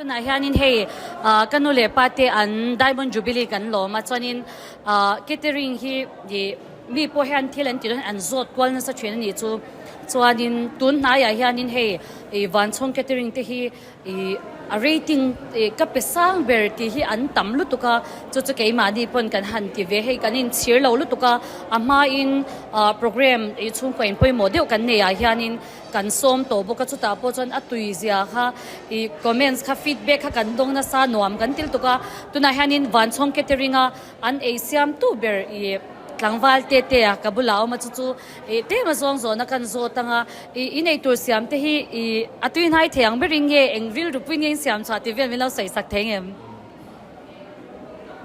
Tunah hianin hei ka nu leh pa te an Diamond Jubilee kan lawm a, chuanin catering hi ih mi pawh hian thil an tih dawn hian an zawt kual nasa thin a nih chu. Chuanin tun hnaiah hianin hei ih Vanchhawng catering te hi Ih a rating ih ka pe sang ber tih hi an tam lutuk a, chu chu keimahni pawn kan han ti ve hei kan inchhir lo lutuk a, a hmain ah program ih chhungkaw in pawimawh deuh kan nei ah hianin kan sawm tawh bawk a, chutah pawh chuan a tui zia kha ih comments kha feedback kha kan dawng nasa nuam kan ti lutuk a, tunah hianin Vanchhawng catering a an ei siam tu ber ih tlangval te te a ka bulah a awm a chu chu Ih tlem a zawng zawhna kan zawt ang a, ih i nei tur siam te hi ih a tui hnai thei ang berin nge eng rilru pui nge in siam chhuah tih vel min lo sawi sak thei ngem?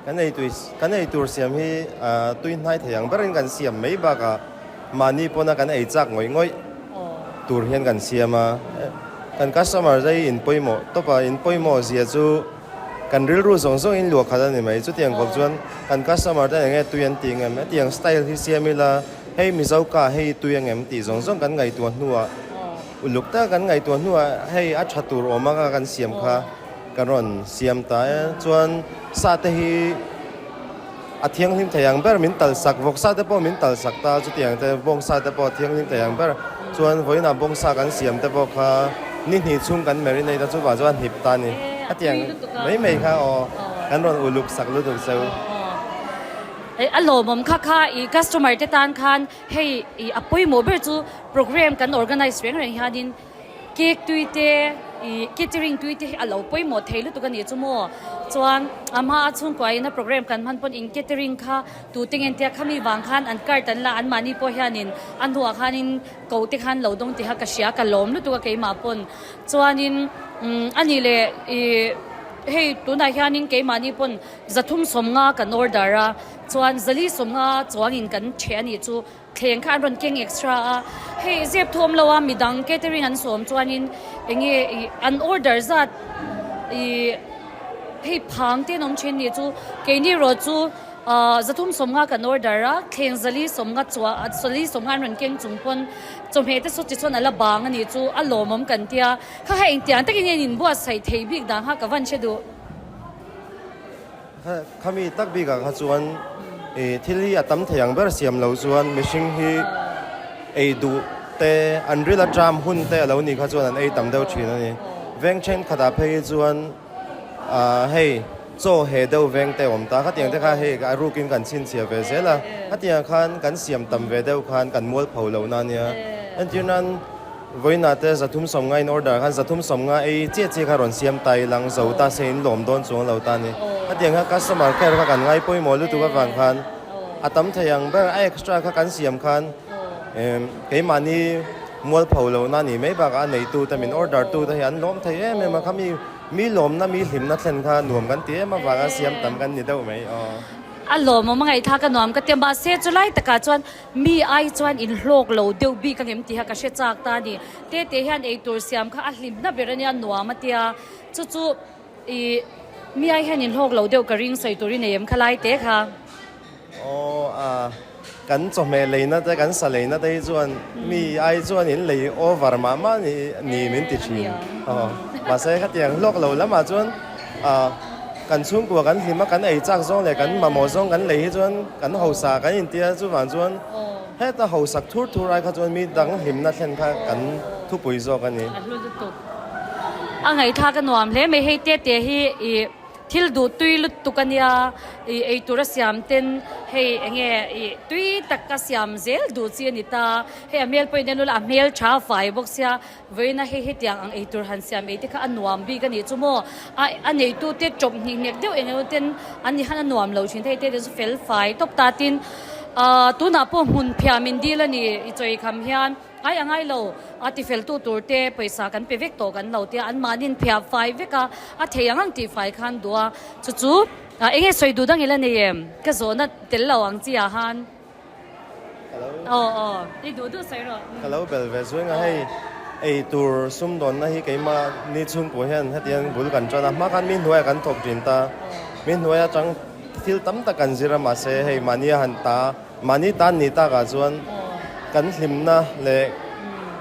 Kan ei tui kan ei tur siam hi a tui hnai thei ang berin kan siam mai bakah mahni pawna kan ei chak ngawih ngawih tur hian kan siam a, kan customer te hi in pawimawh tawp a, in pawimawh zia chu Kan rilru zawng zawng in luah khat a ni mai. Chutiang kawp chuan kan customer te enge tui an tih ngem? Hetiang style hi siam ila, hei Mizo ka hei tui angem tih zawng zawng kan ngaihtuah hnuah, uluk taka kan ngaihtuah hnuah hei a tha tur awm anga kan siam kha kan rawn siam ta e. Chuan sa te hi a thianghlim thei ang ber min tal sak, vawksa te pawh min tal sak ta, chutiang te bawngsa te pawh a thianghlim thei ang ber. Chuan vawiinah bawngsa kan siam te pawh kha ni hnih chhung kan marinate a, chuvang chuan a hnip ta a ni. A tiang mai mai kha aw kan rawn uluk sak lutuk cheu. A lawmawm kha kha i customer te tan khan hei i a pawimawh ber chu program kan organize reng reng hianin Cake tui te ih catering tui te hi a lo pawimawh thei lutuk a nih chu maw? Chuan a hma a chhungkua ina program kan hman pawn in catering kha tute nge tia khami vang khan an card an la an mahni pawh hianin a hnuah khanin ko te khan lo dawng tih kha ka hria ka lawm lutuk a keimah pawn. Chuanin umm a nih leh ih hei tunah hianin keimahni pawn zathum sawmnga kan order a chuan zali sawmnga chuangin kan ṭheh a nih chu. Thleng kha an rawn keng extra a, hei zep thawm lo a midang catering an sawm chuanin enge ih an order zat ih hei phang te an awm thin nih chu keini erawh chu ah zathum sawmnga kan order a thleng zali sawmnga chua zali sawmnga an rawn keng chung pawn chawhmeh te saw chi chuan a la bang a nih chu a lawmawm kan tia kha kha engtiang takin nge in buatsaih thei bik dan kha ka van hre duh. Khami tak bikah kha chuan thil hi a tam thei ang ber siam lo chuan mihring hi ei duh te an ril atram hun te a lo nih kha chuan an ei tam deuh thin a ni. Veng thenkhatah phei hi chuan hei chaw he deuh veng te a awm ta khatiang te kha hei a rukin kan chhinchhiah ve zel a, khatiang khan kan siam tam ve deuh khan kan mualpho lohna a nia. Entir nan. Vawiinah te zathum sawmnga in order khan zathum sawmnga ei chiah chiah kha rawn siam ta ilang zo ta se in lawm dawn chuang lo ta ni. Hetiang kha customer care kha kan ngai pawimawh lutuk avang khan a tam thei ang ber a extra kha kan siam khan keimahni mualpho lohna a nih mai bakah a neitu te min order tu te hi an lawm thei em em a khami mi lawmna mi hlimna thlen kha nuam kan ti em avanga siam tam kan ni deuh mai aw. A lawmawm a ngaihthlak a nuam ka ti a mahse chulai takah chuan Mi ai chuan in hlawk lo deuh bik angem tih kha ka hre chak ta a ni. Tete hian eitur siam kha a hlimna ber a nia nuam a tia. Chu chu ih mi ai hian in hlawk lo deuh ka ring sawi tur i nei em kha lai te kha. Aw a kan chawhmeh leina te kan sa leina te hi chuan mi ai chuan in lei over mah mah ni ni min ti thin. Aw mahse khatiang hlawk lo lamah chuan a. Kan chhungkua kan hlim a, kan ei chak zawng leh kan mamawh zawng kan lei hi chuan kan hausa kan intia chuvang chuan heta hausak thur thur ai kha chuan mi dang hlimna thlen kha kan thupui zawk a ni. A hlu lutuk. A ngaihthlak a nuam hle mai hei te te hi ih thil duh tui lutuk a nia ih eitur a siam ten hei enge ih tui tak a siam zel duh chi a ni ta hei a hmel pawh in en ula a hmel tha fai bawk sia Vawiina hei hetiang ang eitur han siam ei te kha a nuam bik a nih chu maw? A a neitu te chawp hnih hnek deuh eng emaw ten an ni khan a nuam lo thin thei te te chu fel fai tawp ta tin ah tunah pawh hmun phiah min dil a ni i chawi kham hian ai a ngai lo a ti fel tu tur te pawisa kan pe vek tawh kan lo tia an mahni in phiah fai vek a a thei ang ang tih fai khan duh a chu chu eng nge sawi duh dang ila nei em ka zawhna tel lo ang chi ah han. Ka lo bel ve zuai nga hei ei tur sumdawnna hi keimah ni chhungkua hian hetiang bul kan tan a hma khan mi hnuaiah kan thawk thin ta mi hnuai atang thil tam tak kan zir a mahse hei mahni a han ta mahni tan ni takah chuan kan hlimna leh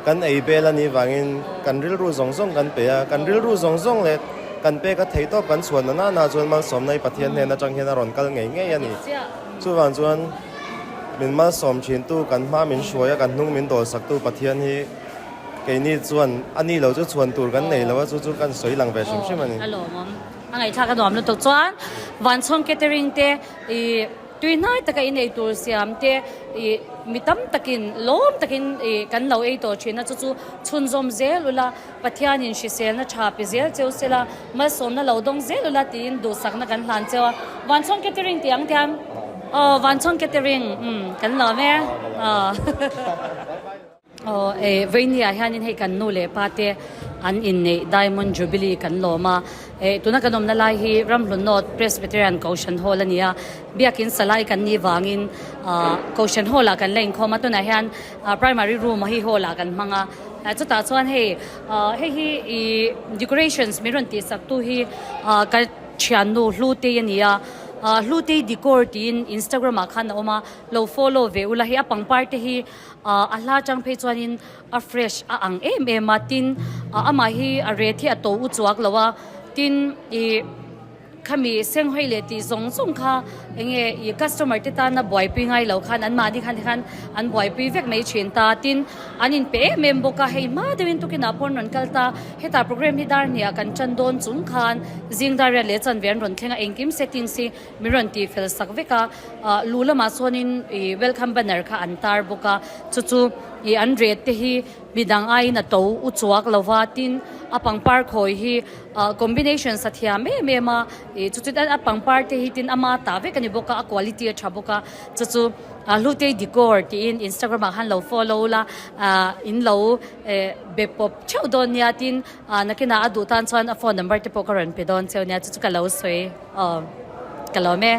kan ei bel a nih vangin kan rilru zawng zawng kan pe a kan rilru zawng zawng leh. Kan pek a theih tawp kan chhuan na nana chuan malsawmna hi Pathian hnen atang hian a rawn kal ngei ngei a ni. Chuvang chuan min malsawm thintu kan hma min hruai a kan hnung min dawlsaktu Pathian hi keini chuan a ni lo chu chhuan tur kan nei lo a chu chu kan sawi lang ve hrim hrim a ni. A lawmawm. A ngaihthlak a nuam lutuk chuan Vanchhawng Catering te i tui hnai taka inei tur siam te i mi tam takin lawm takin i kan lo ei tawh thin a chu chu chhunzawm zel ula Pathianin hriselna tha pe zel cheu sela malsawmna lo dawng zel ula tiin duhsakna kan hlan cheu a Vanchhawng Catering tih ang thiam aw Vanchhawng Catering umm kan lawm e aw. Aw e, Veinia hianin hei kan nu leh pa te an inneih Diamond Jubilee kan lawm a, e tuna kan awmna lai hi Ramhlun North Presbyterian Kohhran Hall a ni a, biakin salai kan nih vangin ah Kohhran Hall ah kan la inkhawm a, tunah hian ah primary room hi hall ah kan hmang a, chutah chuan hei ah hei hi ih decorations min rawn tihsak tu hi ah ka thiannu Hlutei a ni a, ah Hlutei Decor tiin Instagram ah khan a awm a, lo follow ve ula hei a pangpar te hi Ah a hla chang phei chuanin a fresh a ang em em a tin ah amah hi a ret hi a to u chuak lo a tin ih khami senghawi leh tih zawng zawng kha eng nge ih customer te tana buaipui ngai lo khan an mahni khan tikhan an buaipui vek mai thin ta tin an inpe em em bawk a hei hma deuhin tukinah pawh an rawn kal ta hetah program hi dar hnih ah kan tan dawn chung khan zing dar riat leh chanve an rawn thleng a engkim settings hi Min rawn tih fel sak vek a, ah lu lamah chuanin ih welcome banner kha an tar bawk a, chu chu ih an rate te hi midang aiin a to u chuak lo va, tin a pangpar khawi hi ah combination sa thiam em em a, ih chu chu a pangpar te hi tin ama ta vek a ni bawk a, a quality a tha bawk a, chu chu ah Hlutei Decor tiin Instagram ah khan lo follow la, ah in lo eh be pawp theuh dawn nia tin ah nakinah a duh tan chuan a phone number te pawh ka rawn pe dawn cheu nia chu chu ka lo sawi. Aw ka lawm e.